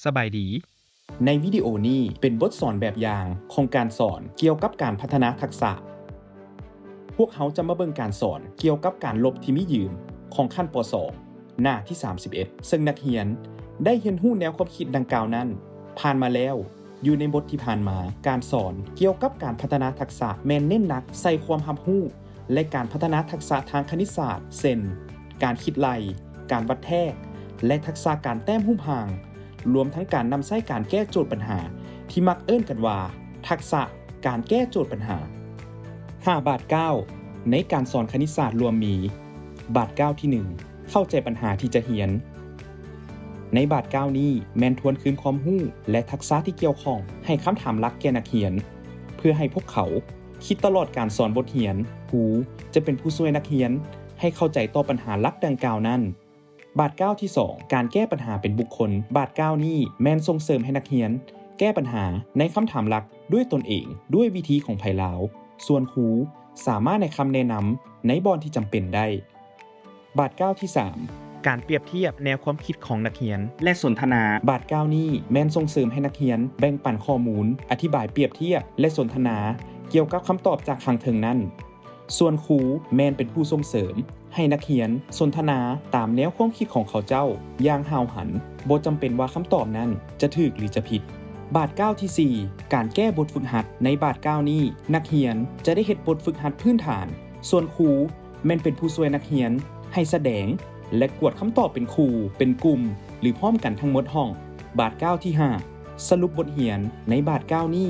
ສະບາຍດີ. ໃນວິດີໂອນີ້ເປັນບົດສອນແບບຢ່າງຂອງການສອນກ່ຽວກັບການພັດທະນາທັກສະ. ພວກເຮົາຈະມາເບິ່ງການສອນກ່ຽວກັບການລົບທີ່ມີຢືມຂອງຂັ້ນ ປໍສອງ ໜ້າທີສາມສິບເອັດ ເຊິ່ງນັກຮຽນໄດ້ຮຽນຮູ້ແນວຄວາມຄິດດັ່ງກ່າວນັ້ນຜ່ານມາແລ້ວຢູ່ໃນບົດທີ່ຜ່ານມາ. ການສອນກ່ຽວກັບການພັດທະນາທັກສະແມ່ນເນັ້ນໜັກໃສ່ຄວາມຮັບຮູ້ ແລະ ການພັດທະນາທັກສະທາງຄະນິດສາດ ເຊັ່ນ ການຄິດໄລ່, ການວັດແທກ ແລະ ທັກສະການແຕ້ມຮູບຮ່າງ, ລວມທັງການນຳໃຊ້ການແກ້ໂຈດບັນຫາ ທີ່ມັກເອີ້ນກັນວ່າ ທັກສະການແກ້ໂຈດບັນຫາ. ຫ້າບາດກ້າວໃນການສອນຄະນິດສາດລວມມີ ບາດກ້າວທີໜຶ່ງ ເຂົ້າໃຈບັນຫາທີ່ຈະຮຽນ. ໃນບາດກ້າວນີ້ແມ່ນທວນຄືນຄວາມຮູ້ ແລະ ທັກສະທີ່ກ່ຽວຂ້ອງ ໃຫ້ຄຳຖາມຫຼັກແກ່ນັກຮຽນ ເພື່ອໃຫ້ພວກເຂົາ ຄິດຕະຫຼອດການສອນບົດຮຽນ, ຄູຈະເປັນຜູ້ຊ່ວຍນັກຮຽນໃຫ້ເຂົ້າໃຈຕໍ່ບັນຫາຫຼັກດັ່ງກ່າວນັ້ນ. ບາດກ້າວທີສອງ ການແກ້ບັນຫາເປັນບຸກຄົນ. ບາດກ້າວນີ້ແມ່ນສົ່ງເສີມໃຫ້ນັກຮຽນແກ້ບັນຫາໃນຄຳຖາມຫຼັກດ້ວຍຕົນເອງ ດ້ວຍວິທີຂອງໃຜລາວ, ສ່ວນຄູສາມາດໃຫ້ຄຳແນະນຳໃນບ່ອນທີ່ຈຳເປັນໄດ້. ບາດກ້າວທີສາມ ການປຽບທຽບແນວຄວາມຄິດຂອງນັກຮຽນ ແລະ ສົນທະນາ. ບາດກ້າວນີ້ແມ່ນສົ່ງເສີມໃຫ້ນັກຮຽນແບ່ງປັນຂໍ້ມູນ, ອະທິບາຍ, ປຽບທຽບ ແລະ ສົນທະນາກ່ຽວກັບຄຳຕອບຈາກຂ້າງເທິງນັ້ນ. ສ່ວນຄູແມ່ນເປັນຜູ້ສົ່ງເສີມໃຫ້ນັກຮຽນສົນທະນາຕາມແນວຄວາມຄິດຂອງເຂົາເຈົ້າຢ່າງຫ້າວຫັນ, ບໍ່ຈຳເປັນວ່າຄຳຕອບນັ້ນຈະຖືກ ຫຼື ຈະຜິດ. ບາດກ້າວທີສີ່ ການແກ້ບົດຝຶກຫັດ. ໃນບາດກ້າວນີ້ ນັກຮຽນຈະໄດ້ເຮັດບົດຝຶກຫັດພື້ນຖານ, ສ່ວນຄູ ແມ່ນເປັນຜູ້ຊ່ວຍນັກຮຽນໃຫ້ສະແດງ ແລະ ກວດຄຳຕອບເປັນຄູ່, ເປັນກຸ່ມ ຫຼື ພ້ອມກັນທັງໝົດຫ້ອງ. ບາດກ້າວທີຫ້າ ສະຫຼຸບບົດຮຽນ. ໃນບາດກ້າວນີ້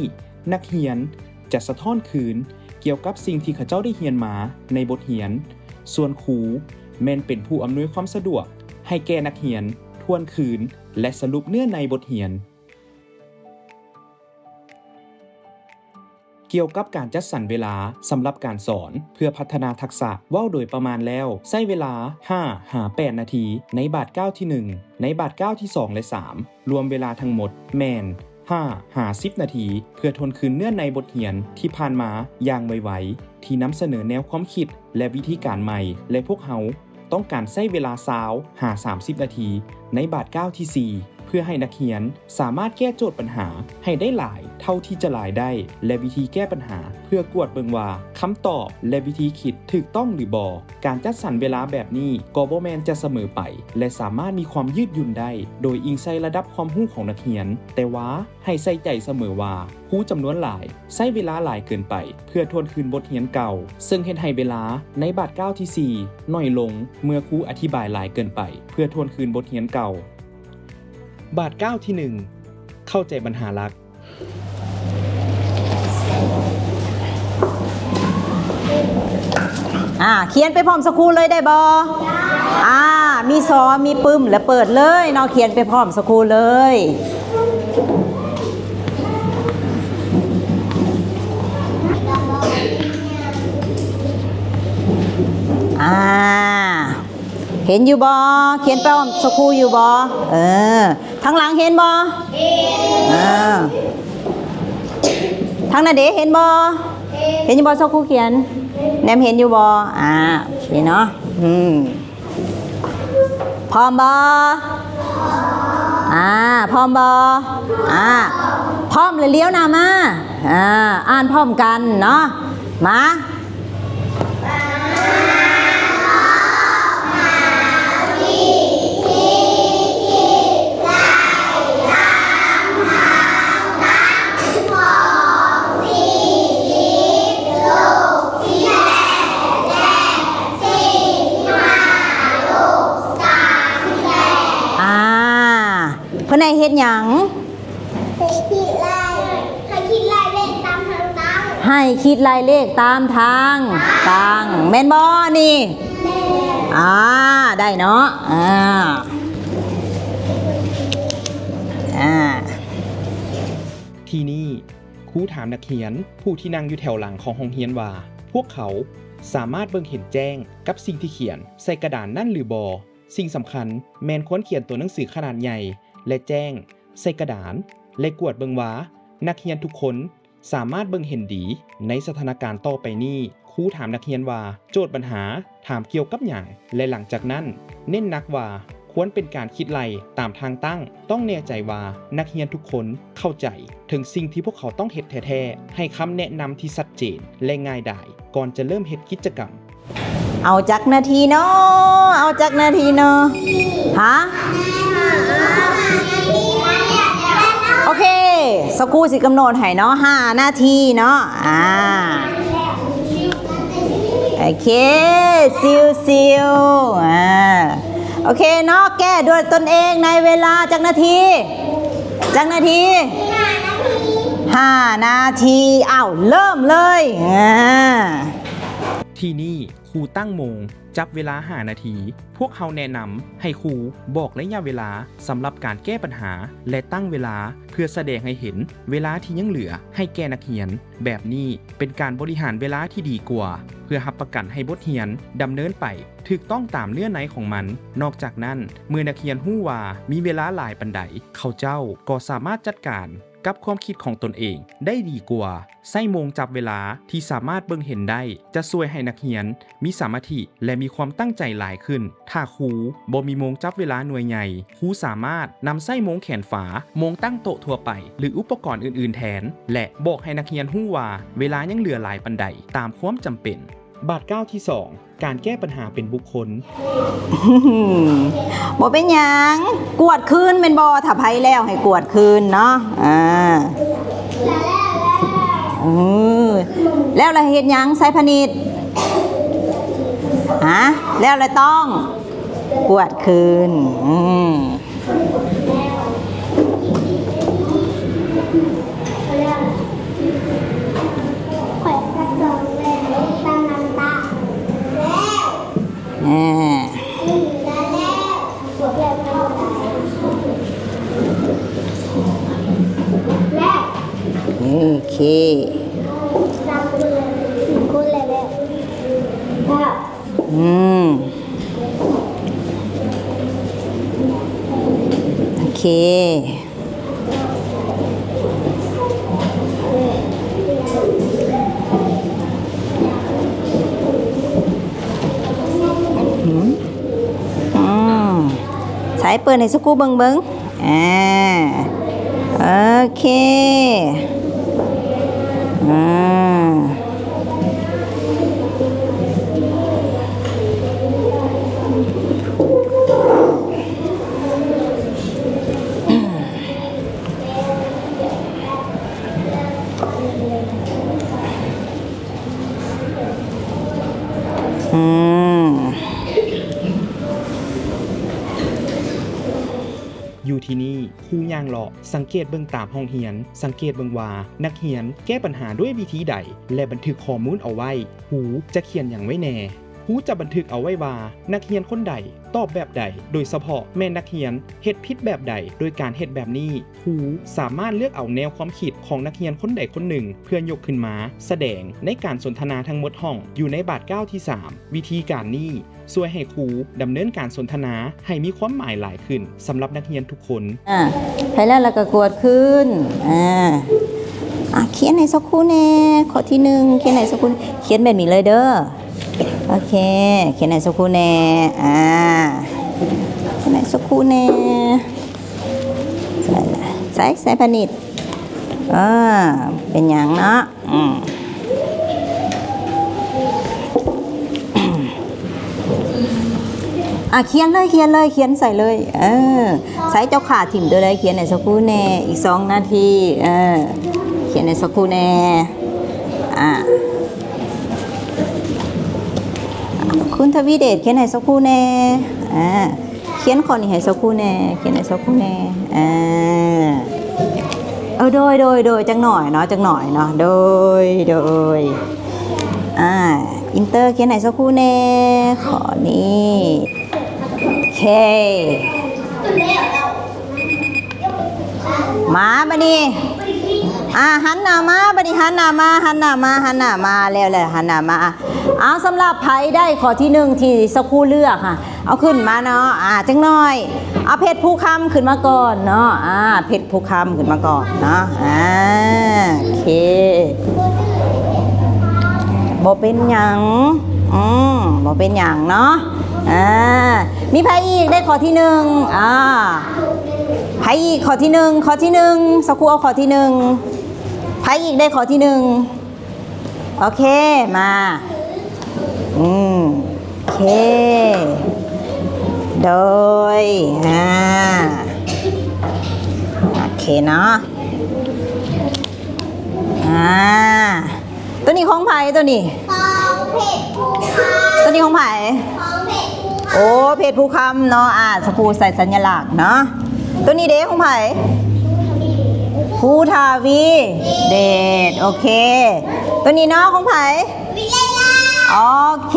ນັກຮຽນຈະສະທ້ອນຄືນກ່ຽວກັບສິ່ງທີ່ເຂົາເຈົ້າໄດ້ຮຽນມາໃນບົດຮຽນ, ສ່ວນຄູແມ່ນເປັນຜູ້ອຳນວຍຄວາມສະດວກໃຫ້ແກ່ນັກຮຽນທວນຄືນ ແລະ ສະຫຼຸບເນື້ອໃນບົດຮຽນ. ກ່ຽວກັບການຈັດສັນເວລາສຳລັບການສອນເພື່ອພັດທະນາທັກສະ, ເວົ້າໂດຍປະມານແລ້ວ ໃຊ້ເວລາຫ້າຫາແປດນາທີໃນບາດກ້າວທີໜຶ່ງ, ໃນບາດກ້າວທີສອງ ແລະ ສາມ ລວມເວລາທັງໝົດແມ່ນຫ້າຫາສິບນາທີ ເພື່ອທວນຄືນເນື້ອໃນບົດຮຽນທີ່ຜ່ານມາຢ່າງໄວໆ ທີ່ນຳສະເໜີແນວຄວາມຄິດ ແລະ ວິທີການໃໝ່ ແລະ ພວກເຮົາ ຕ້ອງການໃຊ້ເວລາຊາວຫາສາມສິບນາທີໃນບາດກ້າວທີສີ່ ເພື່ອໃຫ້ນັກຮຽນສາມາດແກ້ໂຈດບັນຫາໃຫ້ໄດ້ຫຼາຍເທົ່າທີ່ຈະຫຼາຍໄດ້ ແລະ ວິທີແກ້ບັນຫາ ເພື່ອກວດເບິ່ງວ່າຄຳຕອບ ແລະ ວິທີຄິດຖືກຕ້ອງຫຼືບໍ່. ການຈັດສັນເວລາແບບນີ້ກໍບໍ່ແມ່ນຈະສະເໝີໄປ ແລະ ສາມາດມີຄວາມຍືດຫຍຸ່ນໄດ້ ໂດຍອີງໃສ່ລະດັບຄວາມຮູ້ຂອງນັກຮຽນ, ແຕ່ວ່າ ໃຫ້ໃສ່ໃຈສະເໝີວ່າ ຄູຈຳນວນຫຼາຍໃຊ້ເວລາຫຼາຍເກີນໄປເພື່ອທວນຄືນບົດຮຽນເກົ່າ, ເຊິ່ງເຮັດໃຫ້ເວລາໃນບາດກ້າວທີສີ່ໜ້ອຍລົງ ເມື່ອຄູອະທິບາຍຫຼາຍເກີນໄປເພື່ອທວນຄືນບົດຮຽນເກົ່າ. ບາດກ້າວທີໜຶ່ງ ເຂົ້າໃຈບັນຫາຫຼັກ. ອາ ຂຽນໄປພ້ອມສະຄູເລີຍໄດ້ບໍ່? ອາ ມີຊໍ ມີປຶ້ມ ແລ້ວເປີດເລີຍເນາະ, ຂຽນໄປພ້ອມສະຄູເລີຍ. ອາ ເຫັນຢູ່ບໍ່? ຂຽນໄປພ້ອມສະຄູຢູ່ບໍ່? ເອີ ທາງຫຼັງເຫັນບໍ່? ເຫັນ. ເອີ ທາງນັ້ນເດ ເຫັນບໍ່? ເຫັນຢູ່ບໍ່ ຊາວຄູຂຽນ? ແນມເຫັນຢູ່ບໍ່? ອາ ໂອເຄເນາະ. ອືມ ພ້ອມບໍ່? ອາ ພ້ອມບໍ່? ອາ ພ້ອມແລ້ວລ້ຽວໜ້າມາ. ອາ ອ່ານພ້ອມກັນເນາະ. ມາ. ອາ ເພິ່ນໃຫ້ເຮັດຫຍັງ? ໃຫ້ຄິດໄລ່ ໃຫ້ຄິດໄລ່ເລກຕາມທາງຕັ້ງ ໃຫ້ຄິດໄລ່ເລກຕາມທາງຕັ້ງ ແມ່ນບໍ່ນີ້? ແມ່ນ. ອາ ໄດ້ເນາະ. ອາ ອາ ທີນີ້ ຄູຖາມນັກຮຽນຜູ້ທີ່ນັ່ງຢູ່ແຖວຫຼັງຂອງໂຮງຮຽນວ່າ ພວກເຂົາສາມາດເບິ່ງເຫັນແຈ້ງກັບສິ່ງທີ່ຂຽນໃສ່ກະດານນັ້ນຫຼືບໍ່? ສິ່ງສຳຄັນແມ່ນຄວນຂຽນຕົວໜັງສືຂະໜາດໃຫຍ່ ແລະ ແຈ້ງໃສ່ກະດານ ແລະ ກວດເບິ່ງວ່ານັກຮຽນທຸກຄົນສາມາດເບິ່ງເຫັນດີໃນສະຖານະການຕໍ່ໄປນີ້. ຄູຖາມນັກຮຽນວ່າ ໂຈດບັນຫາຖາມກ່ຽວກັບຫຍັງ? ແລະ ຫຼັງຈາກນັ້ນເນັ້ນໜັກວ່າ ຄ ຄວນເປັນການຄິດໄລ່ຕາມທາງຕັ້ງ. ຕ້ອງແນ່ໃຈວ່ານັກຮຽນທຸກຄົນເຂົ້າໃຈເຖິງສິ່ງທີ່ພວກເຂົາຕ້ອງເຮັດແທ້ໆ. ໃຫ້ຄຳແນະນຳທີ່ຊັດເຈນ ແລະ ງ່າຍດາຍ ກ່ອນຈະເລີ່ມເຮັດກິດຈະກຳ. ເອົາຈັກນາທີເນາະ? ເອົາຈັກນາທີເນາະ? ຮະ? ໂອເຄ, ສັກຄູຊິກຳນົດໃຫ້ເນາະ, ຫ້ານາທີເນາະ. ອາ ໂອເຄ, ຊິວໆ. ອາ ໂອເຄເນາະ, ແກ້ດ້ວຍຕົນເອງໃນເວລາຈັກນາທີ? ຈັກນາທີ? ຫ້ານາທີ. ອ້າວ ເລີ່ມເລີຍ. ອາ ທີ່ນີ້ ຄູຕັ້ງໂມງຈັບເວລາຫ້ານາທີ. ພວກເຮົາແນະນຳໃຫ້ຄູບອກໄລຍະເວລາສຳລັບການແກ້ບັນຫາ ແລະ ຕັ້ງເວລາເພື່ອສະແດງໃຫ້ເຫັນເວລາທີ່ຍັງເຫຼືອໃຫ້ແກ່ນັກຮຽນ. ແບບນີ້ເປັນການບໍລິຫານເວລາທີ່ດີກວ່າ ເພື່ອຮັບປະກັນໃຫ້ບົດຮຽນດຳເນີນໄປຖືກຕ້ອງຕາມເນື້ອໃນຂອງມັນ. ນອກຈາກນັ້ນ, ເມື່ອນັກຮຽນຮູ້ວ່າມີເວລາຫຼາຍປານໃດ, ເຂົາເຈົ້າກໍສາມາດຈັດການ ກັບຄວາມຄິດຂອງຕົນເອງໄດ້ດີກວ່າ. ໃຊ້ໂມງຈັບເວລາທີ່ສາມາດເບິ່ງເຫັນໄດ້ ຈະຊ່ວຍໃຫ້ນັກຮຽນມີສະມາທິ ແລະ ມີຄວາມຕັ້ງໃຈຫຼາຍຂຶ້ນ. ຖ້າຄູບໍ່ມີໂມງຈັບເວລາໜ່ວຍໃຫຍ່, ຄູສາມາດນຳໃຊ້ໂມງແຂນຝາ, ໂມງຕັ້ງໂຕະທົ່ວໄປ ຫຼື ອຸປະກອນອື່ນໆແທນ ແລະ ບອກໃຫ້ນັກຮຽນຮູ້ວ່າເວລາຍັງເຫຼືອຫຼາຍປານໃດຕາມຄວາມຈຳເປັນ. ບາດກ້າວທີສອງ ການແກ້ບັນຫາເປັນບຸກຄົນ. ບໍ່ເປັນຫຍັງ, ກວດຄືນແມ່ນບໍ່? ຖ້າໃຜແລ້ວໃຫ້ກວດຄືນເນາະ. ອາ ເອີ ແລ້ວລະເຮັດຫຍັງ ໄຊພະນິດ? ຮະ? ແລ້ວລະຕ້ອງກວດຄືນ. ອືມ. ແມ່ ໂອເຄ. ອືມ ໂອເຄ. ອືມ ອືມ ໃສເປີດໃຫ້ສະກູເບິ່ງເບິ່ງ. ອາ ໂອເຄ. ອືມ. ອືມ ຢູ່ທີ່ນີ້ ຄູຍ່າງເລາະ ສັງເກດເບິ່ງຕາມຫ້ອງຮຽນ, ສັງເກດເບິ່ງວ່ານັກຮຽນແກ້ບັນຫາດ້ວຍວິທີໃດ ແລະ ບັນທຶກຂໍ້ມູນເອົາໄວ້. ຄູຈະຂຽນຫຍັງໄວ້ແດ່? ຄູຈະບັນທຶກເອົາໄວ້ວ່ານັກຮຽນຄົນໃດຕອບແບບໃດ, ໂດຍສະເພາະແມ່ນນັກຮຽນເຮັດຜິດແບບໃດ. ໂດຍການເຮັດແບບນີ້, ຄູສາມາດເລືອກເອົາແນວຄວາມຄິດຂອງນັກຮຽນຄົນໃດຄົນໜຶ່ງ ເພື່ອຍົກຂຶ້ນມາສະແດງໃນການສົນທະນາທັງໝົດຫ້ອງ ຢູ່ໃນບາດກ້າວທີສາມ. ວິທີການນີ້ຊ່ວຍໃຫ້ຄູດຳເນີນການສົນທະນາໃຫ້ມີຄວາມໝາຍຫຼາຍຂຶ້ນສຳລັບນັກຮຽນທຸກຄົນ. ອາ ໃຜແລ້ວລະກະກວດຄືນ. ອາ ອາ ຂຽນໃຫ້ສັກຄູແດ່. ຂໍ້ທີໜຶ່ງ ຂຽນໃຫ້ສັກຄູ, ຂຽນແບບນີ້ເລີຍເດີ. ໂອເຄ ຂຽນໃຫ້ສັກຄູແດ່. ອາ ຂຽນໃຫ້ສັກຄູແດ່. ໃສ ໃສ ໃສພະນິດ? ເອີ ເປັນຫຍັງເນາະ? ອືມ ອາ ຂຽນເລີຍ ຂຽນເລີຍ ຂຽນໃສ່ເລີຍ. ເອີ ໃສ ເຈົ້າຂ້າຖິ້ມໂຕໃດ? ຂຽນໃຫ້ສັກຄູແດ່. ອີກສອງນາທີ. ເອີ ຂຽນໃຫ້ສັກຄູແດ່. ອາ ຄຸນທະວີເດດ ຂຽນໃຫ້ສັກຄູແດ່. ອາ ຂຽນຂໍ້ນີ້ໃຫ້ສັກຄູແດ່ ຂຽນໃຫ້ສັກຄູແດ່. ເອີ ເອີ ໂດຍ ໂດຍ ໂດຍ ຈັກໜ້ອຍເນາະ ຈັກໜ້ອຍເນາະ. ໂດຍ ໂດຍ. ອາ ອິນເຕີ ຂຽນໃຫ້ສັກຄູແດ່ ຂໍ້ນີ້. ໂອເຄ ມາບາດນີ້. ອາ ຫັນໜ້າມາບາດນີ້ ຫັນໜ້າມາ ຫັນໜ້າມາ ຫັນໜ້າມາ. ແລ້ວ ແລ້ວ ຫັນໜ້າມາ. ເອົາ ສຳລັບໃຜໄດ້ຂໍ້ທີໜຶ່ງທີ່ສັກຄູເລືອກ ເອົາຂຶ້ນມາເນາະ. ອາ ຈັກໜ້ອຍ ເອົາເພັດພູຄຳຂຶ້ນມາກ່ອນເນາະ. ອາ ເພັດພູຄຳຂຶ້ນມາກ່ອນເນາະ. ອາ ໂອເຄ ບໍ່ເປັນຫຍັງ. ອືມ ບໍ່ເປັນຫຍັງເນາະ. ອ່າ ມີໃຜອີກໄດ້ຂໍ້ທີໜຶ່ງ? ອ່າ ໃຜອີກຂໍ້ທີໜຶ່ງ? ຂໍ້ທີໜຶ່ງ ສັກຄູເອົາຂໍ້ທີໜຶ່ງ. ໃຜອີກໄດ້ຂໍ້ທີໜຶ່ງ? ໂອເຄ ມາ ອືມ ໂອເຄ ໂດຍ ອ່າ ໂອເຄເນາະ ອ່າ ໂຕນີ້ຂອງໃຜ? ໂຕນີ້ ຂອງເພັດພູຄຳ. ໂຕນີ້ຂອງໃຜ? ຂອງເພັດພູຄຳ. ໂອ້ ເພັດພູຄຳເນາະ. ອ່າ ສັກຄູໃສ່ສັນຍະລັກເນາະ. ໂຕນີ້ເດ ຂອງໃຜ? ພູທະວີເດດ. ໂອເຄ ໂຕນີ້ເນາະ ຂອງໃຜ? ວິໄລລາກ. ໂອເຄ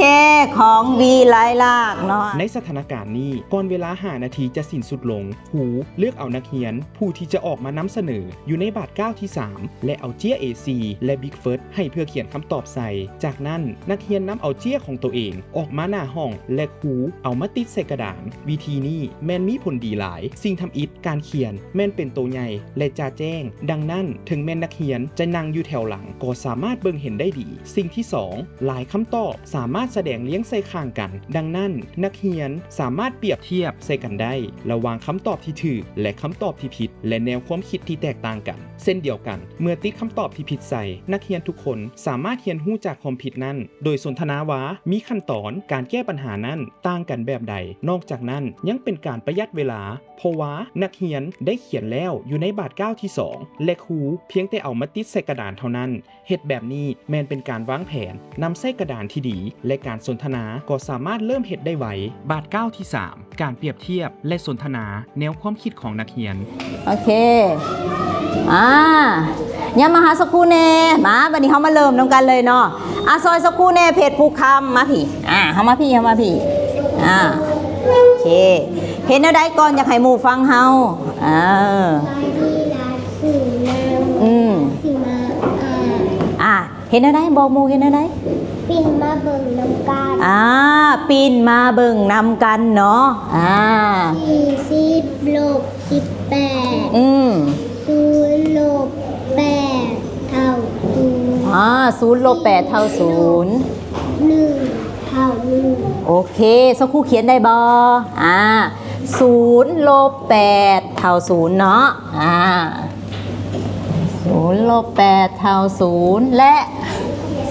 ຂອງວິໄລລາກເນາະ. ໃນສະຖານະການນີ້ ກ່ອນເວລາຫ້ານາທີຈະສິ້ນສຸດລົງ, ຄູເລືອກເອົານັກຮຽນຜູ້ທີ່ຈະອອກມານຳສະເໜີຢູ່ໃນບາດກ້າວທີສາມ ແລະ ເອົາເຈ້ຍເອສີ່ ແລະ ບິກເຟີດໃຫ້ເພື່ອຂຽນຄຳຕອບໃສ່. ຈາກນັ້ນ ນັກຮຽນນຳເອົາເຈ້ຍຂອງໂຕເອງອອກມາໜ້າຫ້ອງ ແລະ ຄູເອົາມາຕິດໃສ່ກະດານ. ວິທີນີ້ແມ່ນມີຜົນດີຫຼາຍ. ສິ່ງທຳອິດ, ການຂຽນແມ່ນເປັນໂຕໃຫຍ່ ແລະ ຈະແຈ້ງ. ດັ່ງນັ້ນ, ເຖິງແມ່ນນັກຮຽນຈະນັ່ງຢູ່ແຖວຫຼັງ, ກໍສາມາດເບິ່ງເຫັນໄດ້ດີ. ສິ່ງທີສອງ, ລາຍຄຳຕອບສາມາດສະແດງລຽງໃສ່ຂ້າງກັນ. ດັ່ງນັ້ນ, ນັກຮຽນສາມາດປຽບທຽບໃສ່ກັນໄດ້ ລະຫວ່າງຄຳຕອບທີ່ຖືກ ແລະ ຄຳຕອບທີ່ຜິດ ແລະ ແນວຄວາມຄິດທີ່ແຕກຕ່າງກັນ. ເຊັ່ນດຽວກັນ, ເມື່ອຕິດຄຳຕອບທີ່ຜິດໃສ່, ນັກຮຽນທຸກຄົນສາມາດຮຽນຮູ້ຈາກຄວາມຜິດນັ້ນ ໂດຍສົນທະນາວ່າມີຂັ້ນຕອນການແກ້ບັນຫານັ້ນຕ່າງກັນແບບໃດ. ນອກຈາກນັ້ນ, ຍັງເປັນການປະຢັດເວລາ, ເພາະວ່ານັກຮຽນໄດ້ຂຽນແລ້ວຢູ່ໃນບາດກ້າວທີສອງ ແລະ ຄູພຽງແຕ່ເອົາມາຕິດໃສ່ກະດານເທົ່ານັ້ນ. ເຮັດແບບນີ້ແມ່ນເປັນການວາງແຜນ, ນຳໃຊ້ກະດານທີ່ດີ ແລະ ການສົນທະນາກໍສາມາດເລີ່ມເຮັດໄດ້ໄວ. ບາດກ້າວທີສາມ, ການປຽບທຽບ ແລະ ສົນທະນາແນວຄວາມຄິດຂອງນັກຮຽນ. ໂອເຄ ອ່າ ຍ່າງມາຫາສັກຄູແດ່. ມາ ບັດນີ້ເຮົາມາເລີ່ມນຳກັນເລີຍເນາະ. ອ່າ ຊ່ອຍສັກຄູແດ່ ເພັດພູຄຳ ມາພີ້. ອ່າ ເຮົາມາພີ້ ເຮົາມາພີ້. ອ່າ ໂອເຄ ເຮັດແນວໃດກ່ອນ ຢາກໃຫ້ໝູ່ຟັງເຮົາ? ເອີ ອືມ ອ່າ ເຮັດແນວໃດ? ບອກໝູ່ເຮັດແນວໃດ? ປິ່ນມາເບິ່ງນຳກັນ. ອ່າ ປິ່ນມາເບິ່ງນຳກັນເນາະ. ອ່າ ສີ່ສິບລົບສິບແປດ. ອືມ ສູນລົບແປດເທົ່າສູນ. ອ່າ ສູນລົບແປດເທົ່າສູນ. ໜຶ່ງເທົ່າໜຶ່ງ. ໂອເຄ ສັກຄູຂຽນໄດ້ບໍ່? ອ່າ ສູນລົບແປດເທົ່າສູນເນາະ. ອ່າ ສູນລົບແປດເທົ່າສູນ ແລະ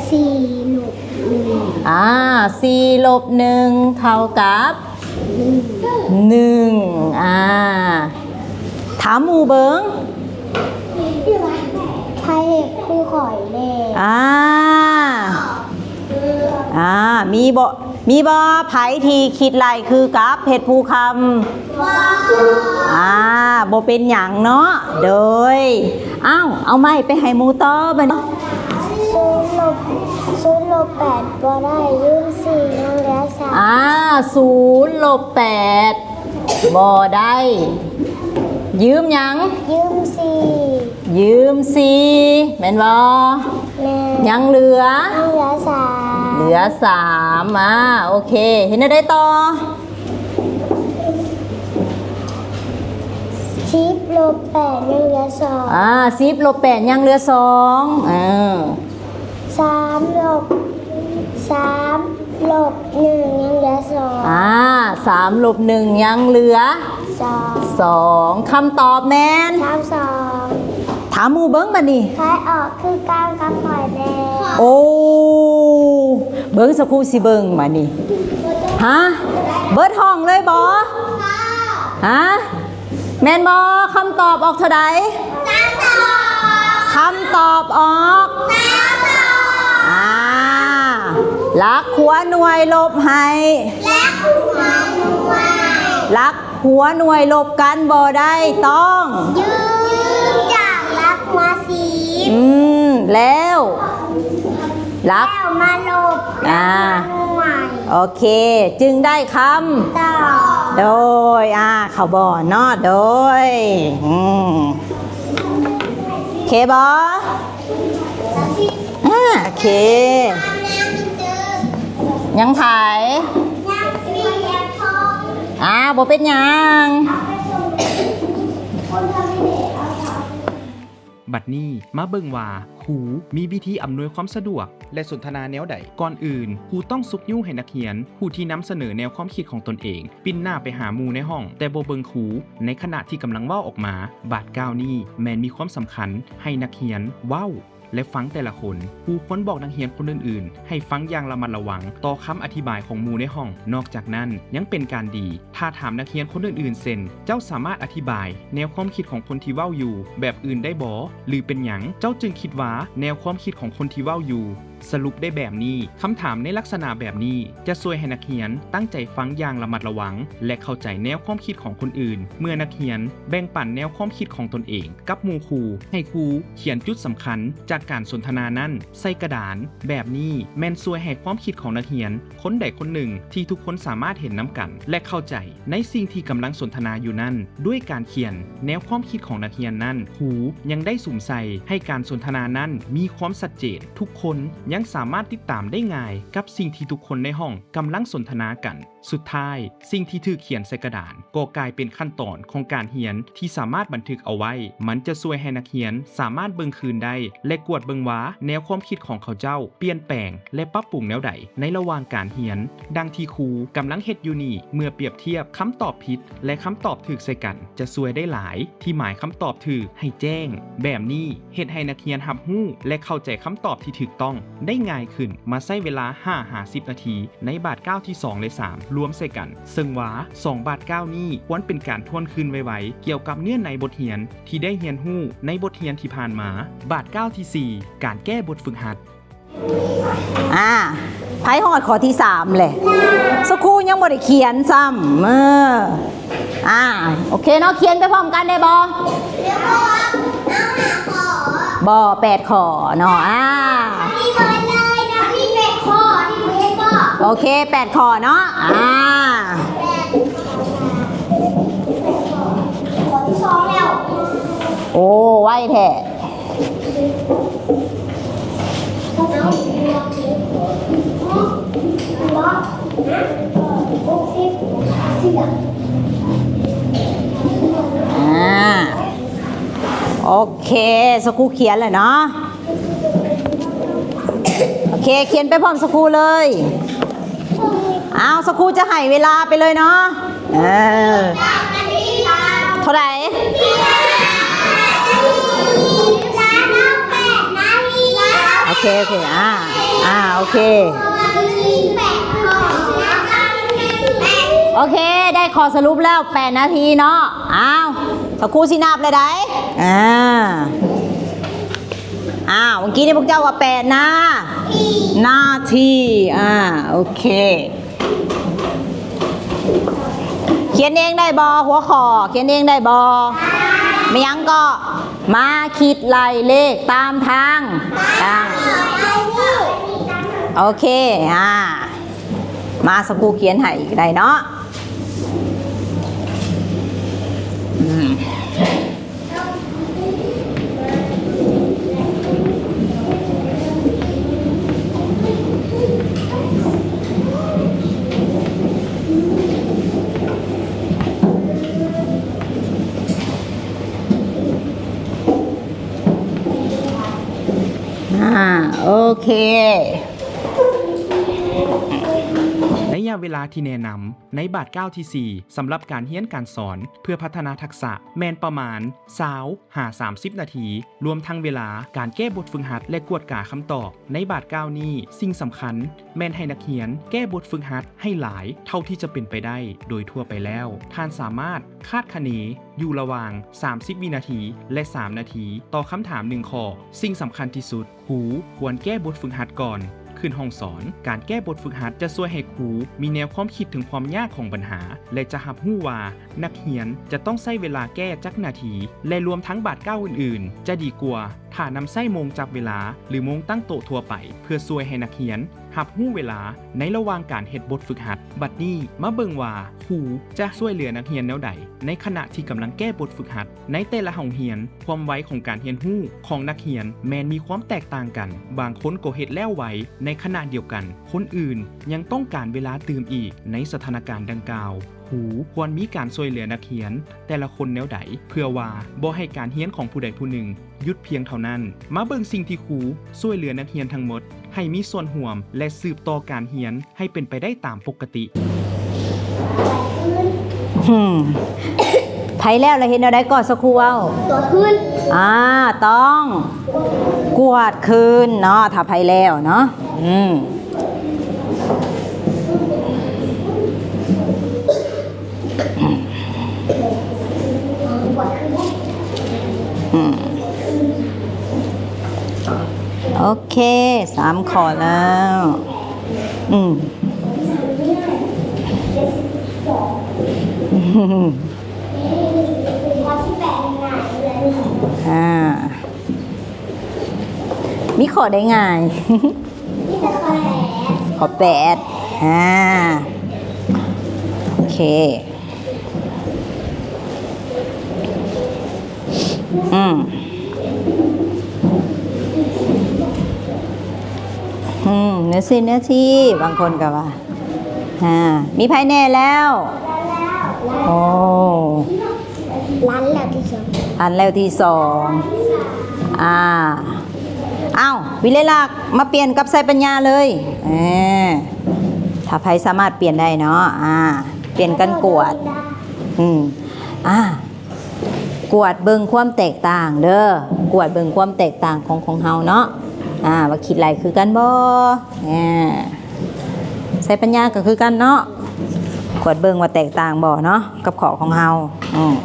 ສີ່ລົບໜຶ່ງ. ອ່າ ສີ່ລົບໜຶ່ງເທົ່າກັບໜຶ່ງ. ອ່າ ຖາມໝູ່ເບິ່ງ. ໃຜເຮັດຄືຂ້ອຍແດ່? ອ່າ ອ່າ ມີບໍ່ ມີບໍ່ໃຜທີ່ຄິດໄລ່ຄືກັບເພັດພູຄຳ? ອ່າ ບໍ່ເປັນຫຍັງເນາະ. ໂດຍ ອ້າວ ເອົາໄມ້ໄປໃຫ້ໝູ່ຕໍ່ບັດນີ້. ສູນລົບ ສູນລົບແປດບໍ່ໄດ້ ຢືມສີ່ ຍັງເຫຼືອສາມ. ອ່າ ສູນລົບແປດບໍ່ໄດ້ ຢືມຫຍັງ? ຢືມສີ່. ຢືມສີ່ ແມ່ນບໍ່? ແມ່ນ. ຍັງເຫຼືອ? ຍັງເຫຼືອສາມ. ເຫຼືອສາມ. ອ່າ ໂອເຄ ເຮັດແນວໃດຕໍ່? ສິບລົບແປດຍັງເຫຼືອສອງ. ອ່າ ສິບລົບແປດຍັງເຫຼືອສອງ. ເອີ ສາມລົບ ສາມລົບໜຶ່ງຍັງເຫຼືອສອງ. ອ່າ ສາມລົບໜຶ່ງຍັງເຫຼືອສອງ. ສອງ. ຄຳຕອບແມ່ນ ສາມສອງ. ຖາມໝູ່ເບິ່ງບັດນີ້. ໃຜອອກຄືກັນກັບຂ້ອຍແດ່? ໂອ້ ເບິ່ງ ສັກຄູຊິເບິ່ງບັດນີ້. ຮະ? ເບິດຫ້ອງເລີຍບໍ່? ຮະ? ແມ່ນບໍ່? ຄຳຕອບອອກເທົ່າໃດ? ສາມສອງ. ຄຳຕອບອອກ ສາມສອງ. ອ່າ ຫຼັກຫົວໜ່ວຍລົບໃຫ້ ຫຼັກຫົວໜ່ວຍ ຫຼັກຫົວໜ່ວຍລົບກັນບໍ່ໄດ້ ຕ້ອງ ຢືມຈາກຫຼັກຫົວສິບ. ອືມ ແລ້ວ ຫຼັກ ແລ້ວມາລົບ ອ່າ ຫຼັກຫົວໜ່ວຍ. ໂອເຄ ຈຶ່ງໄດ້ຄຳຕອບ. ໂດຍ ອ່າ ເຂົ້າບ່ອນເນາະ. ໂດຍ ອືມ ໂອເຄບໍ່? ອ່າ ໂອເຄ ຍັງໃຜ? ອ່າ ບໍ່ເປັນຫຍັງ. ບັດນີ້ມາເບິ່ງວ່າຄູມີວິທີອຳນວຍຄວາມສະດວກ ແລະ ສົນທະນາແນວໃດ? ກ່ອນອື່ນ, ຄູຕ້ອງຊຸກຍູ້ໃຫ້ນັກຮຽນຜູ້ທີ່ນຳສະເໜີແນວຄວາມຄິດຂອງຕົນເອງ ປິ່ນໜ້າໄປຫາໝູ່ໃນຫ້ອງ, ແຕ່ບໍ່ເບິ່ງຄູໃນຂະນະທີ່ກຳລັງເວົ້າອອກມາ. ບາດກ້າວນີ້ແມ່ນມີຄວາມສຳຄັນໃຫ້ນັກຮຽນເວົ້າ ແລະ ຟັງແຕ່ລະຄົນ. ຄູຄວນບອກນັກຮຽນຄົນອື່ນໆໃຫ້ຟັງຢ່າງລະມັດລະວັງຕໍ່ຄຳອະທິບາຍຂອງໝູ່ໃນຫ້ອງ. ນອກຈາກນັ້ນ, ຍັງເປັນການດີ ຖ້າຖາມນັກຮຽນຄົນອື່ນໆ ເຊັ່ນ, ເຈົ້າສາມາດອະທິບາຍແນວຄວາມຄິດຂອງຄົນທີ່ເວົ້າຢູ່ແບບອື່ນໄດ້ບໍ່? ຫຼື ເປັນຫຍັງເຈົ້າຈຶ່ງຄິດວ່າແນວຄວາມຄິດຂອງຄົນທີ່ເວົ້າຢູ່ສະຫຼຸບໄດ້ແບບນີ້? ຄຳຖາມໃນລັກສະນະແບບນີ້ຈະຊ່ວຍໃຫ້ນັກຮຽນຕັ້ງໃຈຟັງຢ່າງລະມັດລະວັງ ແລະ ເຂົ້າໃຈແນວຄວາມຄິດຂອງຄົນອື່ນ. ເມື່ອນັກຮຽນແບ່ງປັນແນວຄວາມຄິດຂອງຕົນເອງກັບໝູ່ຄູ່, ໃຫ້ຄູຂຽນຈຸດສຳຄັນຈາກການສົນທະນານັ້ນໃສ່ກະດານ. ແບບນີ້ແມ່ນຊ່ວຍໃຫ້ຄວາມຄິດຂອງນັກຮຽນ ຄົນໃດຄົນໜຶ່ງທີ່ທຸກຄົນສາມາດເຫັນນຳກັນ ແລະ ເຂົ້າໃຈໃນສິ່ງທີ່ກຳລັງສົນທະນາຢູ່ນັ້ນ. ດ້ວຍການຂຽນແນວຄວາມຄິດຂອງນັກຮຽນນັ້ນ, ຄູຍັງໄດ້ສຸມໃສ່ໃຫ້ການສົນທະນານັ້ນມີຄວາມຊັດເຈນ. ທຸກຄົນຍັງສາມາດຕິດຕາມໄດ້ງ່າຍກັບສິ່ງທີ່ທຸກຄົນໃນຫ້ອງກຳລັງສົນທະນາກັນ. ສຸດທ້າຍ, ສິ່ງທີ່ຖືກຂຽນໃສ່ກະດານກໍກາຍເປັນຂັ້ນຕອນຂອງການຮຽນທີ່ສາມາດບັນທຶກເອົາໄວ້. ມັນຈະຊ່ວຍໃຫ້ນັກຮຽນສາມາດເບິ່ງຄືນໄດ້ ແລະ ກວດເບິ່ງວ່າແນວຄວາມຄິດຂອງເຂົາເຈົ້າປ່ຽນແປງ ແລະ ປັບປຸງແນວໃດໃນລະຫວ່າງການຮຽນ, ດັ່ງທີ່ຄູກຳລັງເຮັດຢູ່ນີ້. ເມື່ອປຽບທຽບຄຳຕອບຜິດ ແລະ ຄຳຕອບຖືກໃສ່ກັນ ຈະຊ່ວຍໄດ້ຫຼາຍທີ່ໝາຍຄຳຕອບຖືກໃຫ້ແຈ້ງ. ແບບນີ້ເຮັດໃຫ້ນັກຮຽນຮັບຮູ້ ແລະ ເຂົ້າໃຈຄຳຕອບທີ່ຖືກຕ້ອງໄດ້ງ່າຍຂຶ້ນ. ມາໃຊ້ເວລາຫ້າຫາສິບນາທີ ໃນບາດກ້າວທີສອງ ແລະ ສາມ ລວມໃສ່ກັນ, ເຊິ່ງວ່າສອງບາດກ້າວນີ້ຄວນເປັນການທວນຄືນໄວໆ ກ່ຽວກັບເນື້ອໃນບົດຮຽນທີ່ໄດ້ຮຽນຮູ້ໃນບົດຮຽນທີ່ຜ່ານມາ. ບາດກ້າວທີສີ່ ການແກ້ບົດຝຶກຫັດ. ອາ ໃຜຮອດຂໍ້ທີສາມແຫຼະ? ສະຄູຍັງບໍ່ໄດ້ຂຽນຊ້ຳ. ເອີ ອາ ໂອເຄເນາະ, ຂຽນໄປພ້ອມກັນໄດ້ບໍ່? ບໍ່ ແປດຂໍ້ເນາະ. ອາ ມີເບິດເລີຍນະ, ມີແປດຂໍ້ທີ່ບໍ່ເຮັດບໍ່? ໂອເຄ ແປດຂໍ້ເນາະ. ອາ ຂໍ້ທີສອງແລ້ວ. ໂອ້ ໄວແທ້. ອາ ໂອເຄ ສະຄູຂຽນແລ້ວເນາະ. ໂອເຄ ຂຽນໄປພ້ອມສະຄູເລີຍ. ອ້າວ ສະຄູຈະໃຫ້ເວລາໄປເລີຍເນາະ. ເອີ ເທົ່າໃດ? ໂອເຄ ໂອເຄ ອາ ອາ ໂອເຄ ໂອເຄ ໄດ້ຂໍ້ສະຫຼຸບແລ້ວ ແປດນາທີເນາະ. ອ້າວ ສະຄູຊິນັບແລ້ວໃດ໋. ອາ ອ້າວ ເມື່ອກີ້ນີ້ພວກເຈົ້າວ່າແປດນາ ນາທີ. ອາ ໂອເຄ ຂຽນເອງໄດ້ບໍ່? ຫົວຂໍ້ຂຽນເອງໄດ້ບໍ່? ແມ່ນຫຍັງເກາະ? ມາຄິດໄລ່ເລກຕາມທາງ. ໂອເຄ ອາ ມາ ສະຄູຂຽນໃຫ້ກໍໄດ້ເນາະ. ອາ ໂອເຄ ໄລຍະເວລາທີ່ແນະນຳ ໃນບາດກ້າວທີສີ່ ສຳລັບການຮຽນການສອນເພື່ອພັດທະນາທັກສະ ແມ່ນປະມານຊາວຫາສາມສິບນາທີ, ລວມທັງເວລາການແກ້ບົດຝຶກຫັດ ແລະ ກວດກາຄຳຕອບ. ໃນບາດກ້າວນີ້, ສິ່ງສຳຄັນແມ່ນໃຫ້ນັກຮຽນແກ້ບົດຝຶກຫັດໃຫ້ຫຼາຍເທົ່າທີ່ຈະເປັນໄປໄດ້. ໂດຍທົ່ວໄປແລ້ວ, ທ່ານສາມາດຄາດຄະເນຢູ່ລະຫວ່າງສາມສິບວິນາທີ ແລະ ສາມນາທີ ຕໍ່ຄຳຖາມໜຶ່ງຂໍ້. ສິ່ງສຳຄັນທີ່ສຸດ, ຄູຄວນແກ້ບົດຝຶກຫັດກ່ອນຂຶ້ນຫ້ອງສອນ. ການແກ້ບົດຝຶກຫັດຈະຊ່ວຍໃຫ້ຄູມີແນວຄວາມຄິດເຖິງຄວາມຍາກຂອງບັນຫາ ແລະ ຈະຮັບຮູ້ວ່ານັກຮຽນຈະຕ້ອງໃຊ້ເວລາແກ້ຈັກນາທີ ແລະ ລວມທັງບາດກ້າວອື່ນໆ. ຈະດີກວ່າຖ້ານຳໃຊ້ໂມງຈັບເວລາ ຫຼື ໂມງຕັ້ງໂຕະທົ່ວໄປ ເພື່ອຊ່ວຍໃຫ້ນັກຮຽນຮັບຮູ້ເວລາໃນລະຫວ່າງການເຮັດບົດຝຶກຫັດ. ບັດນີ້ມາເບິ່ງວ່າຄູຈະຊ່ວຍເຫຼືອນັກຮຽນແນວໃດ ໃນຂະນະທີ່ກຳລັງແກ້ບົດຝຶກຫັດ. ໃນແຕ່ລະໂຮງຮຽນ, ຄວາມໄວຂອງການຮຽນຮູ້ຂອງນັກຮຽນແມ່ນມີຄວາມແຕກຕ່າງກັນ. ບາງຄົນກໍເຮັດແລ້ວໄວ, ໃນຂະນະດຽວກັນ, ຄົນອື່ນຍັງຕ້ອງການເວລາຕື່ມອີກ. ໃນສະຖານະການດັ່ງກ່າວ, ຄູຄວນມີການຊ່ວຍເຫຼືອນັກຮຽນແຕ່ລະຄົນແນວໃດ ເພື່ອວ່າບໍ່ໃຫ້ການຮຽນຂອງຜູ້ໃດຜູ້ໜຶ່ງ ຢຸດພຽງເທົ່ານັ້ນ. ມາເບິ່ງສິ່ງທີ່ຄູຊ່ວຍເຫຼືອນັກຮຽນທັງໝົດໃຫ້ມີສ່ວນຮ່ວມ ແລະ ສືບຕໍ່ການຮຽນໃຫ້ເປັນໄປໄດ້ຕາມປົກກະຕິ. ຫືມ ໃຜແລ້ວລະເຮັດແນວໃດກໍ ສະຄູເວົ້າ? ກວດຄືນ. ອ່າ ຕ້ອງກວດຄືນເນາະ ຖ້າໃຜແລ້ວເນາະ. ອືມ ອືມ ໂອເຄ ສາມຂໍ້ແລ້ວ. ອືມ ອ່າ ມີຂໍ້ໃດງ່າຍ? ຂໍ້ແປດ ອ່າ ໂອເຄ ອືມ ອືມ ເນື້ອຊີ້ ເນື້ອຊີ້ ບາງຄົນກໍວ່າ ອ່າ ມີໃຜແນ່ແລ້ວ? ໂອ້ ລັນແລ້ວທີສອງ ລັນແລ້ວທີສອງ ອ່າ ອ້າວ ວິໄລລັກ ມາປ່ຽນກັບໄຊປັນຍາເລີຍ. ເອີ ຖ້າໃຜສາມາດປ່ຽນໄດ້ເນາະ ອ່າ ປ່ຽນກັນກວດ ອືມ ອ່າ ກວດເບິ່ງຄວາມແຕກຕ່າງເດີ ກວດເບິ່ງຄວາມແຕກຕ່າງຂອງ ຂອງເຮົາເນາະ ອ່າ ວ່າຄິດໄລ່ຄືກັນບໍ່? ອ່າ ໄຊປັນຍາກໍຄືກັນເນາະ ກວດເບິ່ງວ່າແຕກຕ່າງບໍ່ເນາະ ກັບຂໍ້ຂອງເຮົາ. ອືມ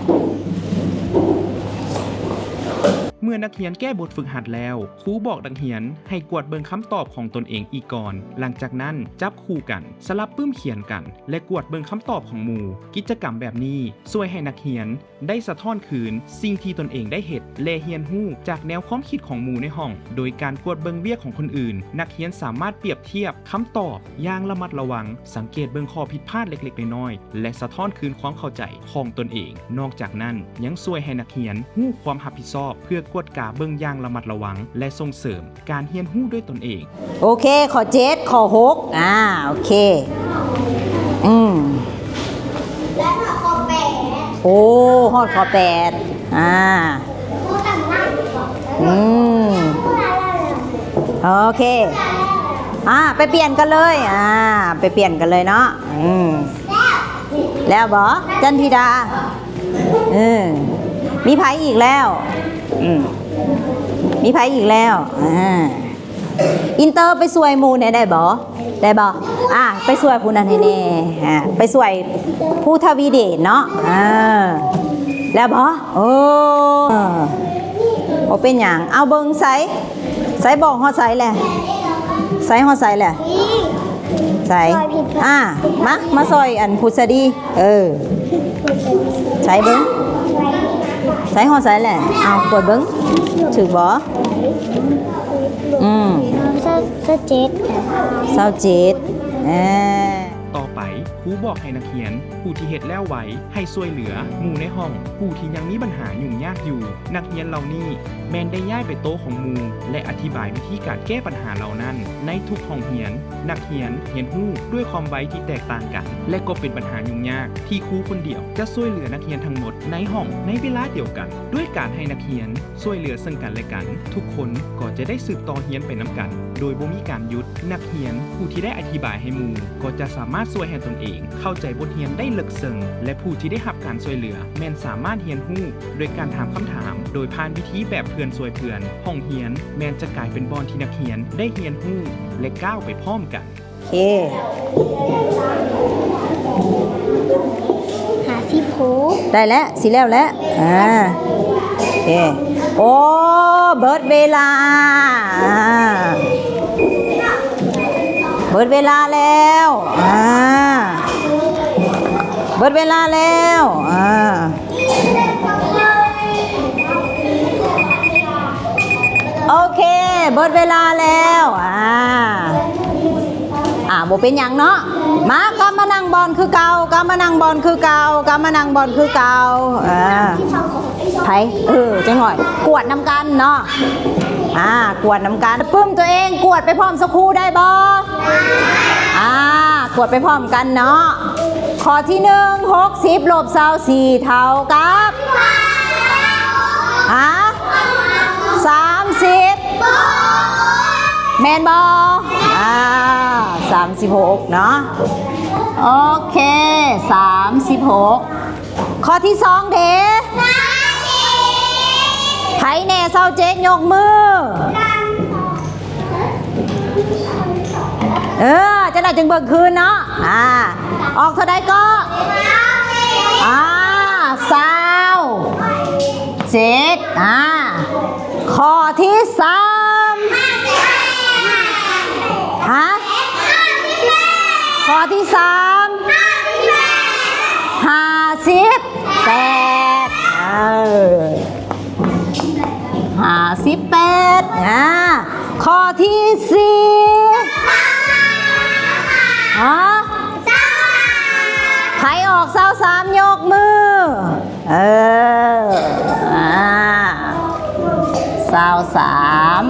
ເມື່ອນັກຮຽນແກ້ບົດຝຶກຫັດແລ້ວ, ຄູບອກນັກຮຽນໃຫ້ກວດເບິ່ງຄຳຕອບຂອງຕົນເອງອີກກ່ອນ. ຫຼັງຈາກນັ້ນ, ຈັບຄູ່ກັນ, ສະຫຼັບປຶ້ມຂຽນກັນ ແລະ ກວດເບິ່ງຄຳຕອບຂອງໝູ່. ກິດຈະກຳແບບນີ້ຊ່ວຍໃຫ້ນັກຮຽນ ໄດ້ສະທ້ອນຄືນສິ່ງທີ່ຕົນເອງໄດ້ເຮັດ ແລະ ຮຽນຮູ້ຈາກແນວຄວາມຄິດຂອງໝູ່ໃນຫ້ອງ. ໂດຍການກວດເບິ່ງວຽກຂອງຄົນອື່ນ, ນັກຮຽນສາມາດປຽບທຽບຄຳຕອບຢ່າງລະມັດລະວັງ, ສັງເກດເບິ່ງຂໍ້ຜິດພາດເລັກໆນ້ອຍໆ ແລະ ສະທ້ອນຄືນຄວາມເຂົ້າໃຈຂອງຕົນເອງ. ນອກຈາກນັ້ນ, ຍັງຊ່ວຍໃຫ້ນັກຮຽນຮູ້ຄວາມຮັບຜິດຊອບ ເພື່ອກວດກາເບິ່ງຢ່າງລະມັດລະວັງ ແລະ ສົ່ງເສີມ ການຮຽນຮູ້ດ້ວຍຕົນເອງ. ໂອເຄ ຂໍ້ເຈັດ ຂໍ້ຫົກ ອ່າ ໂອເຄ ອືມ ໂອ້ ຮອດຂໍ້ແປດ ອ່າ ອືມ ໂອເຄ ອ່າ ໄປປ່ຽນກັນເລີຍ ອ່າ ໄປປ່ຽນກັນເລີຍເນາະ ອືມ ແລ້ວບໍ ຈັນທິດາ? ເອີ ມີໃຜອີກແລ້ວ? ອືມ ມີໃຜອີກແລ້ວ? ອ່າ ອິນເຕີໄປຊ່ວຍໝູ່ແດ່ໄດ້ບໍ່? ໄດ້ບໍ່? ອ່າ ໄປຊ່ວຍຜູ້ນັ້ນໃຫ້ແດ່ ອ່າ ໄປຊ່ວຍຜູ້ທະວີເດດເນາະ ອ່າ ແລ້ວບໍ່? ໂອ້ ບໍ່ເປັນຫຍັງ ເອົາເບິ່ງໃສ ໃສບອກຮອດໃສແຫຼະ ໃສຮອດໃສແຫຼະ ໃສ ອ່າ ມາ ມາຊ່ອຍອັນພຸດສະດີ ເອີ ໃສເບິ່ງ ໃສຮອດໃສແຫຼະ ເອົາກວດເບິ່ງ ຖືກບໍ່? ອືມ ຊາວເຈັດ ຊາວເຈັດ ອ່າ ຕໍ່ໄປ ຄູບອກໃຫ້ນັກຮຽນຜູ້ທີ່ເຮັດແລ້ວໄວ ໃຫ້ຊ່ວຍເຫຼືອໝູ່ໃນຫ້ອງຜູ້ທີ່ຍັງມີບັນຫາຫຍຸ້ງຍາກຢູ່. ນັກຮຽນເຫຼົ່ານີ້ແມ່ນໄດ້ຍ້າຍໄປໂຕະຂອງໝູ່ ແລະ ອະທິບາຍວິທີການແກ້ບັນຫາເຫຼົ່ານັ້ນໃນທຸກຫ້ອງຮຽນ. ນັກຮຽນຮຽນຮູ້ດ້ວຍຄວາມໄວທີ່ແຕກຕ່າງກັນ ແລະ ກໍເປັນບັນຫາຫຍຸ້ງຍາກທີ່ຄູຄົນດຽວຈະຊ່ວຍເຫຼືອນັກຮຽນທັງໝົດໃນຫ້ອງໃນເວລາດຽວກັນ. ດ້ວຍການໃຫ້ນັກຮຽນ ຊ່ວຍເຫຼືອເຊິ່ງກັນແລະກັນ, ທຸກຄົນກໍຈະໄດ້ສືບຕໍ່ຮຽນໄປນຳກັນໂດຍບໍ່ມີການຢຸດ. ນັກຮຽນຜູ້ທີ່ໄດ້ອະທິບາຍໃຫ້ໝູ່ກໍຈະສາມາດຊ່ວຍໃຫ້ຕົນເອງເຂົ້າໃຈບົດຮຽນໄດ້ເລິກເຊິ່ງ ແລະ ຜູ້ທີ່ໄດ້ຮັບການຊ່ວຍເຫຼືອແມ່ນສາມາດຮຽນຮູ້ໂດຍການຖາມຄຳຖາມໂດຍຜ່ານວິທີແບບເພື່ອນຊ່ວຍເພື່ອນ. ຫ້ອງຮຽນແມ່ນຈະກາຍເປັນບ່ອນທີ່ນັກຮຽນໄດ້ຮຽນຮູ້ ແລະ ກ້າວໄປພ້ອມກັນ. ເຄ ຫ້າສິບຫົກ ໄດ້ແລ້ວ ຊິແລ້ວແລ້ວ ອ່າ ເຄ ໂອ້ ເບິດເວລາ ອ່າ ເບິດເວລາແລ້ວ ອ່າ ເບິດເວລາແລ້ວ ອ່າ ໂອເຄ ເບິດເວລາແລ້ວ ອ່າ ອ່າ ບໍ່ເປັນຫຍັງເນາະ ມາ ກັບມານັ່ງບ່ອນຄືເກົ່າ ກັບມານັ່ງບ່ອນຄືເກົ່າ ກັບມານັ່ງບ່ອນຄືເກົ່າ ອ່າ ໃຜ ເອີ ຈັກໜ້ອຍ ກວດນຳກັນເນາະ ອ່າ ກວດນຳກັນ ປຶ້ມຕົວເອງ ກວດໄປພ້ອມສະຄູໄດ້ບໍ່? ອ່າ ກວດໄປພ້ອມກັນເນາະ ຂໍ້ທີໜຶ່ງ ຫົກສິບລົບຊາວສີ່ເທົ່າກັບ ຮະ? ແມ່ນບໍ່? ອ່າ ສາມສິບຫົກເນາະ. ໂອເຄ ສາມສິບຫົກ. ຂໍ້ທີສອງເດ? ໃຜແດ່ ຊາວເຈັດ ຍົກມື. ເອີ ຈັ່ງໃດຈຶ່ງເບິ່ງຄືນເນາະ. ອ່າ ອອກເທົ່າໃດກໍ? ອ່າ ຊາວເຈັດ. ອ່າ ຂໍ້ທີສາມ. ຮະ? ຂໍ້ທີສາມ ຫ້າສິບແປດ. ເອີ ຫ້າສິບແປດ. ອ່າ ຂໍ້ທີສີ່. ຮະ? ໃຜອອກຊາວສາມ ຍົກມື. ເອີ ອ່າ ຊາວສາມ.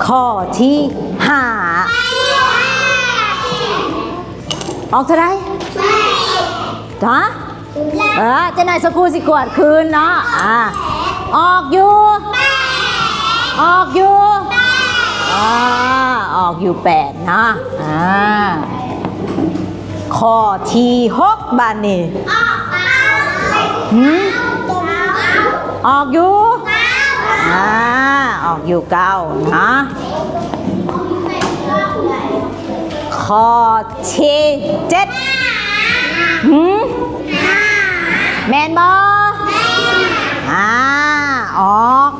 ຂໍ້ທີຫ້າ ອອກເທົ່າໃດ? ຮະ? ເອີ ຈັ່ງໃດສັກຄູຊິກວດຄືນເນາະ. ອ່າ ອອກຢູ່ ອອກຢູ່ ອ່າ ອອກຢູ່ແປດເນາະ. ອ່າ ຂໍ້ທີຫົກບາດນີ້. ຫື? ອອກຢູ່ ອ່າ ອອກຢູ່ເກົ້າເນາະ. ຂໍ້ທີເຈັດ. ຫື? ແມ່ນບໍ່? ອ່າ ອອກ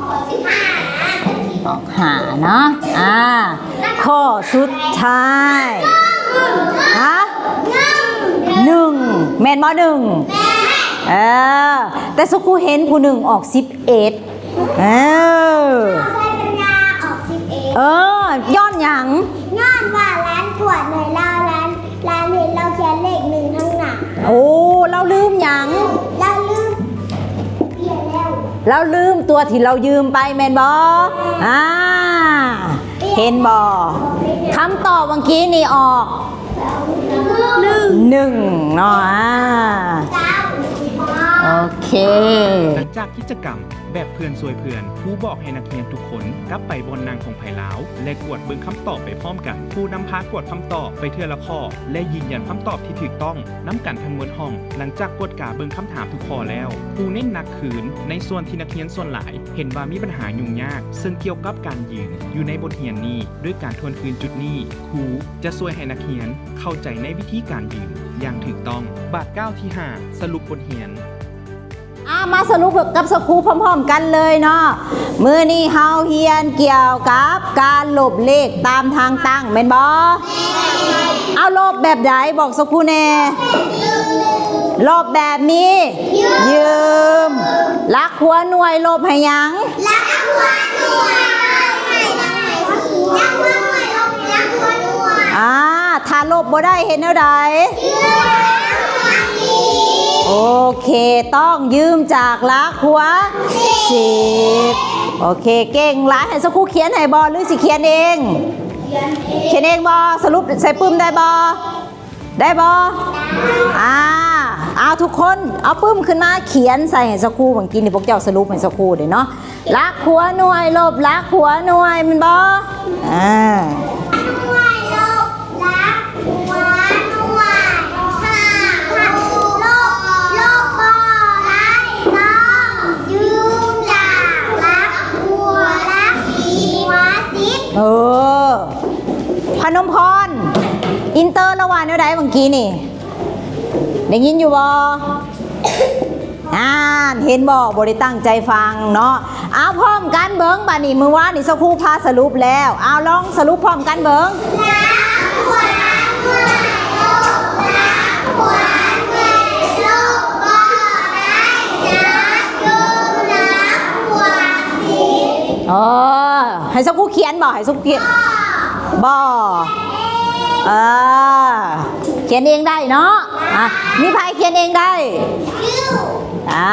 ອອກຫ້າເນາະ. ອ່າ ຂໍ້ສຸດທ້າຍ. ຮະ? ໜຶ່ງ ແມ່ນບໍ່? ໜຶ່ງ. ເອີ ແຕ່ສັກຄູເຫັນຜູ້ໜຶ່ງອອກສິບເອັດ. ເອີ ໃຊ້ປັນຍາອອກສິບເອັດ. ເອີ ຍ້ອນຫຍັງ? ຍ້ອນວ່າຫຼານກວດໃຫ້ລາວ ຫຼານ ຫຼານເຫັນລາວຂຽນເລກໜຶ່ງທາງໜ້າ. ໂອ້ ລາວລືມຫຍັງ? ລາວລືມປ່ຽນແລ້ວ. ລາວລືມຕົວທີ່ລາວຢືມໄປແມ່ນບໍ່? ອ່າ ເຫັນບໍ່? ຄຳຕອບຫວ່າງກີ້ນີ້ອອກ ໜຶ່ງ ໜຶ່ງເນາະ. ອ່າ ໂອເຄ ຫຼັງຈາກກິດຈະກຳແບບເພື່ອນຊ່ວຍເພື່ອນ, ຄູບອກໃຫ້ນັກຮຽນທຸກຄົນກັບໄປບ່ອນນັ່ງຂອງໃຜລາວ ແລະ ກວດເບິ່ງຄຳຕອບໄປພ້ອມກັນ. ຄູນຳພາກວດຄຳຕອບໄປເທື່ອລະຂໍ້ ແລະ ຢືນຢັນຄຳຕອບທີ່ຖືກຕ້ອງນຳກັນທັງໝົດຫ້ອງ. ຫຼັງຈາກກວດກາເບິ່ງຄຳຖາມທຸກຂໍ້ແລ້ວ, ຄູເນັ້ນໜັກຄືນໃນສ່ວນທີ່ນັກຮຽນສ່ວນຫຼາຍເຫັນວ່າມີບັນຫາຫຍຸ້ງຍາກ ເຊິ່ງກ່ຽວກັບການຢືນຢູ່ໃນບົດຮຽນນີ້. ດ້ວຍການທວນຄືນຈຸດນີ້, ຄູຈະຊ່ວຍໃຫ້ນັກຮຽນເຂົ້າໃຈໃນວິທີການຢືນຢ່າງຖືກຕ້ອງ. ບາດກ້າວທີຫ້າ ສະຫຼຸບບົດຮຽນ. ອ່າ ມາສະຫຼຸບກັບສັກຄູພ້ອມໆກັນເລີຍເນາະ. ມື້ນີ້ເຮົາຮຽນກ່ຽວກັບການລົບເລກຕາມທາງຕັ້ງແມ່ນບໍ່? ເອົາ ລົບແບບໃດ? ບອກສັກຄູແດ່. ລົບແບບມີຢືມ. ຫຼັກຫົວໜ່ວຍລົບໃຫ້ຫຍັງ? ຫຼັກຫົວໜ່ວຍລົບໃຫ້ຫຼັກ ຫຼັກຫົວໜ່ວຍລົບໃຫ້ຫຼັກຫົວໜ່ວຍ. ອ່າ ຖ້າລົບບໍ່ໄດ້ເຮັດແນວໃດ? ໂອເຄ ຕ້ອງຢືມຈາກຫຼັກຫົວສິບ. ໂອເຄ ເກັ່ງຫຼາຍ. ໃຫ້ສັກຄູຂຽນໃຫ້ບໍ່ ຫຼືຊິຂຽນເອງ? ຂຽນເອງບໍ່? ສະຫຼຸບໃສ່ປຶ້ມໄດ້ບໍ່? ໄດ້ບໍ່? ອ່າ ເອົາ ທຸກຄົນເອົາປຶ້ມຂຶ້ນມາຂຽນໃສ່ໃຫ້ສັກຄູ. ຫວ່າງກີ້ນີ້ພວກເຈົ້າສະຫຼຸບໃຫ້ສັກຄູເດ້ເນາະ. ຫຼັກຫົວໜ່ວຍລົບຫຼັກຫົວໜ່ວຍແມ່ນບໍ່? ອ່າ ໜ່ວຍລົບຫຼັກຫົວໜ່ວຍ ຖ້າລົບ ລົບບໍ່ໄດ້ ຕ້ອງຢືມຈາກຫຼັກຫົວ ຫຼັກຫົວສິບ. ເອີ ພະນົມພອນ ອິນເຕີລາວວ່າແນວໃດຫວ່າງກີ້ນີ້? ໄດ້ຍິນຢູ່ບໍ່? ອ່າ ເຫັນບໍ່? ບໍ່ໄດ້ຕັ້ງໃຈຟັງເນາະ. ເອົາ ພ້ອມກັນເບິ່ງບາດນີ້. ມື້ວານນີ້ສັກຄູພາສະຫຼຸບແລ້ວ. ເອົາ ລອງສະຫຼຸບພ້ອມກັນເບິ່ງ. ເອີ ໃຫ້ສັກຄູຂຽນບໍ່? ໃຫ້ສັກຄູຂຽນ ບໍ່ ເອີ ຂຽນເອງໄດ້ເນາະ. ອ່ະ ມີໃຜຂຽນເອງໄດ້? ອ່າ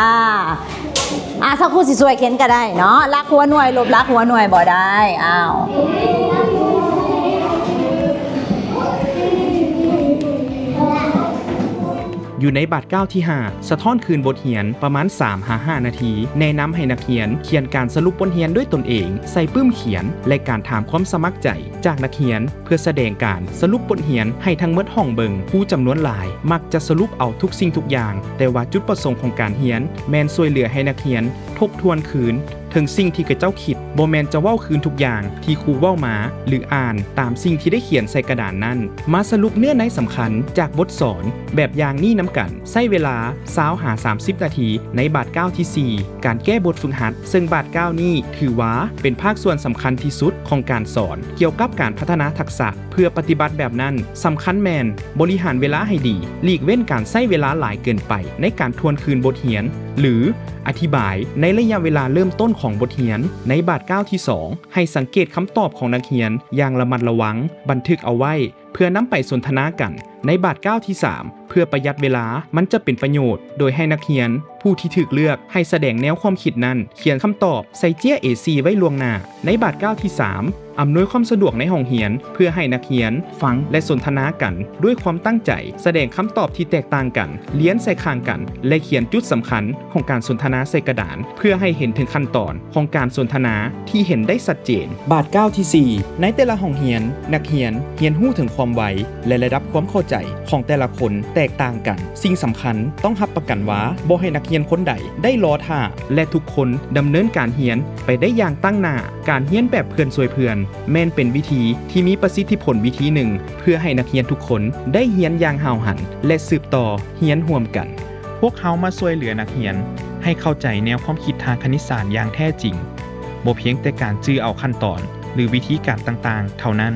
ອ່າ ສັກຄູຊິຊ່ວຍຂຽນກໍໄດ້ເນາະ. ຫຼັກຫົວໜ່ວຍລົບຫຼັກຫົວໜ່ວຍບໍ່ໄດ້. ອ້າວ ເ ຢູ່ໃນບາດກ້າວທີຫ້າ ສະທ້ອນຄືນບົດຮຽນປະມານສາມຫາຫ້ານາທີ. ແນະນຳໃຫ້ນັກຮຽນຂຽນການສະຫຼຸບບົດຮຽນດ້ວຍຕົນເອງ ໃສ່ປຶ້ມຂຽນ ແລະ ການຖາມຄວາມສະໝັກໃຈຈາກນັກຮຽນ ເພື່ອສະແດງການສະຫຼຸບບົດຮຽນໃຫ້ທັງໝົດຫ້ອງເບິ່ງ. ຄູຈຳນວນຫຼາຍມັກຈະສະຫຼຸບເອົາທຸກສິ່ງທຸກຢ່າງ, ແຕ່ວ່າຈຸດປະສົງຂອງການຮຽນແມ່ນຊ່ວຍເຫຼືອໃຫ້ນັກຮຽນທົບທວນຄືນ ເຖິງສິ່ງທີ່ຂະເຈົ້າຄິດ, ບໍ່ແມ່ນຈະເວົ້າຄືນທຸກຢ່າງທີ່ຄູເວົ້າມາ ຫຼື ອ່ານຕາມສິ່ງທີ່ໄດ້ຂຽນໃສ່ກະດານນັ້ນ. ມາສະຫຼຸບເນື້ອໃນສຳຄັນຈາກບົດສອນແບບຢ່າງນີ້ນຳກັນ. ໃຊ້ເວລາຊາວຫາສາມສິບນາທີໃນບາດກ້າວທີສີ່ ການແກ້ບົດຝຶກຫັດ, ເຊິ່ງບາດກ້າວນີ້ຖືວ່າເປັນພາກສ່ວນສຳຄັນທີ່ສຸດຂອງການສອນ ກ່ຽວກັບການພັດທະນາທັກສະ. ເພື່ອປະຕິບັດແບບນັ້ນ, ສຳຄັນແມ່ນບໍລິຫານເວລາໃຫ້ດີ, ຫຼີກເວັ້ນການໃຊ້ເວລາຫຼາຍເກີນໄປໃນການທວນຄືນບົດຮຽນ ຫຼື ອະທິບາຍໃນໄລຍະເວລາເລີ່ມຕົ້ນຂອງບົດຮຽນ. ໃນບາດກ້າວທີສອງ ໃຫ້ສັງເກດຄຳຕອບຂອງນັກຮຽນຢ່າງລະມັດລະວັງ, ບັນທຶກເອົາໄວ້ເພື່ອນຳໄປສົນທະນາກັນໃນບາດກ້າວທີສາມ. ເພື່ອປະຢັດເວລາ, ມັນຈະເປັນປະໂຫຍດໂດຍໃຫ້ນັກຮຽນຜູ້ທີ່ຖືກເລືອກໃຫ້ສະແດງແນວຄວາມຄິດນັ້ນ ຂຽນຄຳຕອບໃສ່ເຈ້ຍ ເອສີ່ ໄວ້ລ່ວງໜ້າ. ໃນບາດກ້າວທີສາມ ອຳນວຍຄວາມສະດວກໃນຫ້ອງຮຽນ ເພື່ອໃຫ້ນັກຮຽນຟັງ ແລະ ສົນທະນາກັນດ້ວຍຄວາມຕັ້ງໃຈ, ສະແດງຄຳຕອບທີ່ແຕກຕ່າງກັນ, ລຽນໃສ່ຂ້າງກັນ ແລະ ຂຽນຈຸດສຳຄັນຂອງການສົນທະນາໃສ່ກະດານ ເພື່ອໃຫ້ເຫັນເຖິງຂັ້ນຕອນຂອງການສົນທະນາທີ່ເຫັນໄດ້ຊັດເຈນ. ບາດກ້າວທີສີ່ ໃນແຕ່ລະຫ້ອງຮຽນ, ນັກຮຽນຮຽນຮູ້ເຖິງຄວາມໄວ ແລະ ລະດັບຄວາມເຂົ້າໃຈຂອງແຕ່ລະຄົນແຕກຕ່າງກັນ. ສິ່ງສຳຄັນ, ຕ້ອງຮັບປະກັນວ່າບໍ່ໃຫ້ນັກຮຽນຄົນໃດໄດ້ລໍຖ້າ ແລະ ທຸກຄົນດຳເນີນການຮຽນໄປໄດ້ຢ່າງຕັ້ງໜ້າ. ການຮຽນແບບເພື່ອນຊ່ວຍເພື່ອນ ແມ່ນເປັນວິທີທີ່ມີປະສິດທິຜົນວິທີໜຶ່ງ ເພື່ອໃຫ້ນັກຮຽນທຸກຄົນໄດ້ຮຽນຢ່າງຫ້າວຫັນ ແລະ ສືບຕໍ່ຮຽນຮ່ວມກັນ. ພວກເຮົາມາຊ່ວຍເຫຼືອນັກຮຽນໃຫ້ເຂົ້າໃຈແນວຄວາມຄິດທາງຄະນິດສາດຢ່າງແທ້ຈິງ, ບໍ່ພຽງແຕ່ການຈື່ເອົາຂັ້ນຕອນ ຫຼື ວິທີການຕ່າງໆເທົ່ານັ້ນ,